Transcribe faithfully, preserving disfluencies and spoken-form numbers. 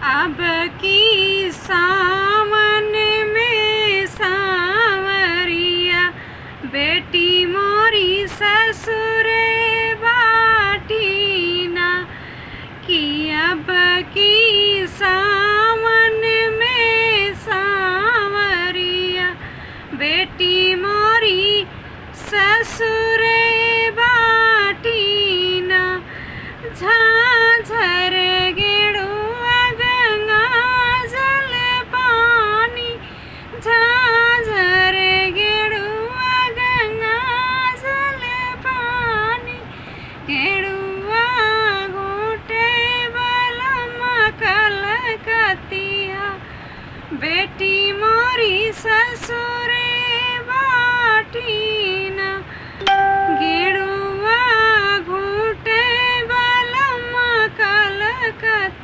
अब की सावन में सांवरिया, बेटी मोरी ससुरे बाटी ना, कि अब की सावन में सांवरिया, बेटी मोरी ससुरे बाटी ना। झांझर गेड़ुआ गंगा जल पानी, झांझर गेड़ुआ गंगा जल पानी, गेड़ुआ घूटे बलम कलकतिया, बेटी मोरी ससुरे बाटी ना। गेड़ुआ घूटे बलम कलकतिया,